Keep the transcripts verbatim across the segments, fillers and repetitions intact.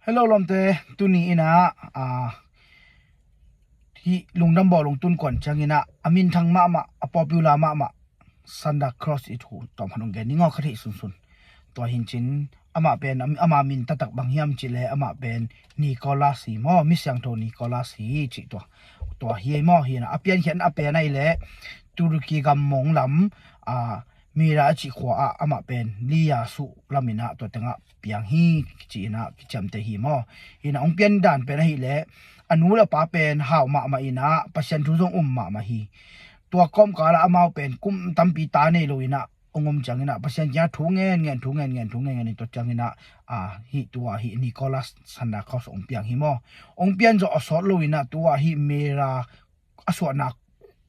Hello lawmte, tuni inah ah, hih lungdam bawlung tun kuan cianginah a minthang mahmah, a popular mahmah Santa Claus i thu tawm hanung gen ning aw, kha thei sunsun. Tua hincin amah pen ama min taktak bang hiam cihleh amah pen Nicholas hi maw, mi siangtho Nicholas hi cih tua. Tua hi ei maw, hinah a piankhiatna a pen ahih leh Turkey gam mong lam ah, Mira a cih khua ah amah pen Liya suh laminah tua tengah piang hi, kici inah kiciamteh hi maw. Hinah hong pian dan pen ahih leh a nu le pa pen hau mahmah inah Pasian thu zong um mahmah hi. Tua kawmkalah amau pen kum tampi ta nei lo inah hong om cianginah Pasian kiangah thu ngen ngen, thu ngen ngen, thu ngen ngen in tua cianginah ah, hih tua hih Nicholas Santa Claus hong piang hi maw. Hong pian zawh a sawt lo inah tua hih Mira a suahna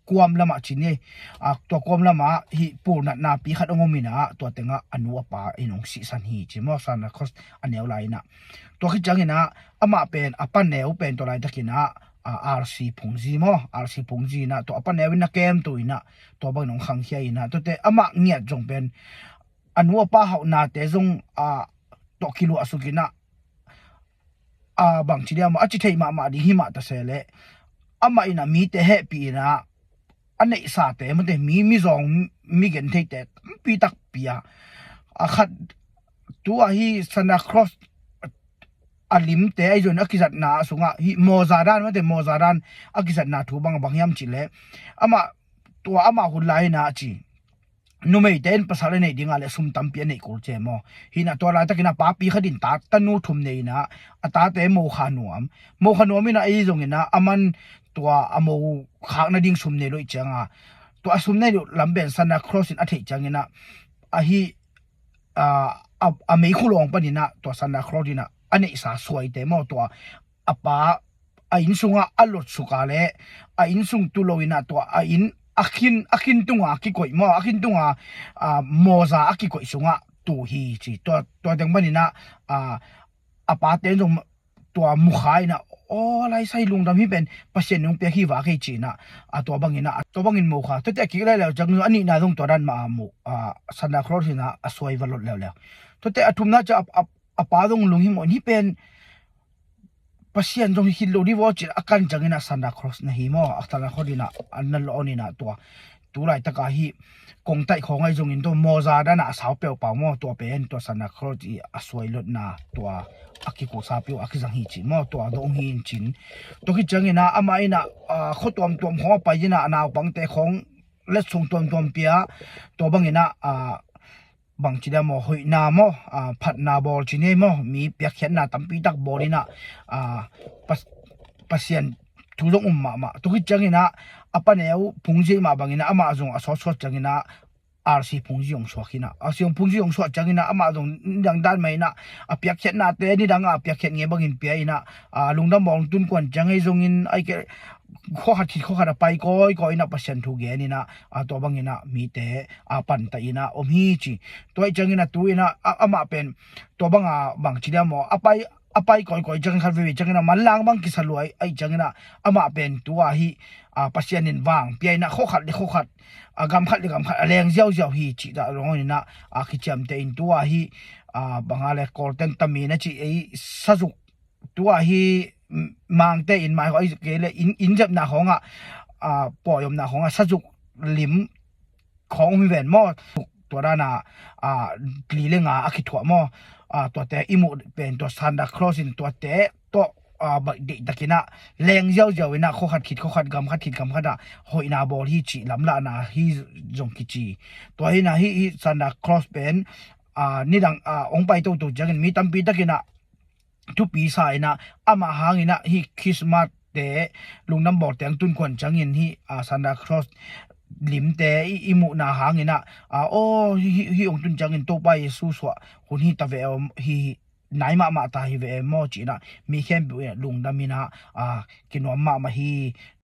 kuam lamah ci ni. Ah, tua kuam lamah hih pulnatna pi khat hong om inah tua tengah a nu a pa in hong sihsan hi ci maw, Santa Claus a neu lai inah. Tua khit cianginah amah pen a paneu pen tua laitakinah ah, R C Phungzi maw, R C Phungzi inah tua a paneu in na kemto inah tua bangin hong khangkhia inah tuate amah ngiat zong pen a nu a pa hauhnate zong ah, tawh kiluahsuk inah ah, bangci dia maw, a ci thei mahmah ding hi mah ta se leh amah inah mite hehpih inah a neihsate mate, mi mizawng, mi gentheite tampi takpi a, a khat tua hi Santa Claus a limte ahi zong a kizatna sungah hih mawza dan mate, mawza dan a kizatna thu bang a bang hiam cihleh amah tua amah hun lai inah a ci numeite in pasal a neih dingah le sum tampi a neih kul ce maw. Hinah tua laitakinah papi khat in ta tanu thum nei inah a tate mokha nuam, mokha nuam inah ei zong inah a man tua a mokhak nading sum nei lo ih cianga tua a sum nei lo lam pen Santa Claus in a theih cianginah ahi ah, a, a meikhu lawng paninah tua Santa Claus inah a neihsa suaite maw, tua a pa a inn sungah a lotsuka le a inn sung tu lo inah tua a inn a khin, a khin tunga kikoih maw, a khin tunga ah, mawza a kikoih sungah tu hi ci. Tua, tua teng paninah ah, a pate in zong tua mukha inah aw, laisai lungdam hi pen Pasian in hong piak hi vak hi ci inah a tua bangin ah, tua bangin mokha. Tuate a kik leuleu ciang a nihna zong tua dan mah a mu ah, Santa Claus inah a suai va lot leuleu. Tuate a thumna ciang a, a, a pa zong lunghimawh in hi pen Pasian zong hi khit lo dih vaw ci a kan cianginah Santa Claus na hi maw, a Santa Claus inah a na lawn inah tua tu laitaka hih kongtaih khawng ahi zongin tua mawza danah a sau peuhpau maw, tua pen tua Santa Claus i a suailotna tua a kikusa peuh a kizang hi ci maw, tua dong hi in cin. Tua khit cianginah amah inah ah, khua tuamtuam khawng a pai inah a naupangte khawng letsong tuamtuam pia, tua banginah ah, bangci dia maw, hoihna maw ah, phatna bawl ci ni maw, mi piakkhiatna tampi tak bawl inah ah, pas, Pasian thu zong um mahmah. Tua khit cianginah a paneu Phungzi mah banginah amah zong a sawtsawt cianginah R C Phungzi hong suak inah, R C Phungzi hong suak cianginah amah zong nidang dan mah inah a piakkhiatnate nidangah a piakkhiat nge bangin pia inah ah, lungdam bawlung tun kuan ciang ahi zongin ahi kei khuakhat khit khuakhat a pai kawikawi inah Pasian thu gen inah ah, tua banginah mite ah, pantah inah om hi ci. Tua ih cianginah tu inah ah, amah pen tua banga bangci dia maw, a pai a pai kawikawi ciangin khat veivei cianginah manlang bang kisa lua ahi cianginah amah pen tua hih ah, Pasian in vang pia inah khuakhat le khuakhat a, gam khat le gam khat a leng ziauziau hi cih dah zong inah a kiciamteh in tua hih ah, banga le Kawlten tami na cih ei sazuk tua hih mangte in mai khawng ahi kei le inn, inn zepna khawngah ah, pawi omna khawngah sazuk lim khawng um hi ven maw. Tua dana ah, li le nga a kithuah maw. Ah, tuate i muh pen tua Santa Claus in tuate tawh ah, baih deihtakinah leng ziauziau inah khuakhat khit khuakhat, gam khat khit gam khatah hoihna bawl hi cih lamlahna hi zong kici. Tua hinah hih, hih Santa Claus pen ah, nidang ah, hong pai toto ciangin mi tampi takinah thupi sa inah amah hanginah hih Christmas te lungdam bawl teng tun kuan ciangin hih ah, Santa Claus limte i, i muhna hanginah ah, aw, hih, hih hong tun ciangin Topa Jesu suah hun hi ta ve aw, hi, hi nai mahmah ta hi ve maw ci inah mi khempeuh inah lungdam inah ah, kinuam mahmah hi.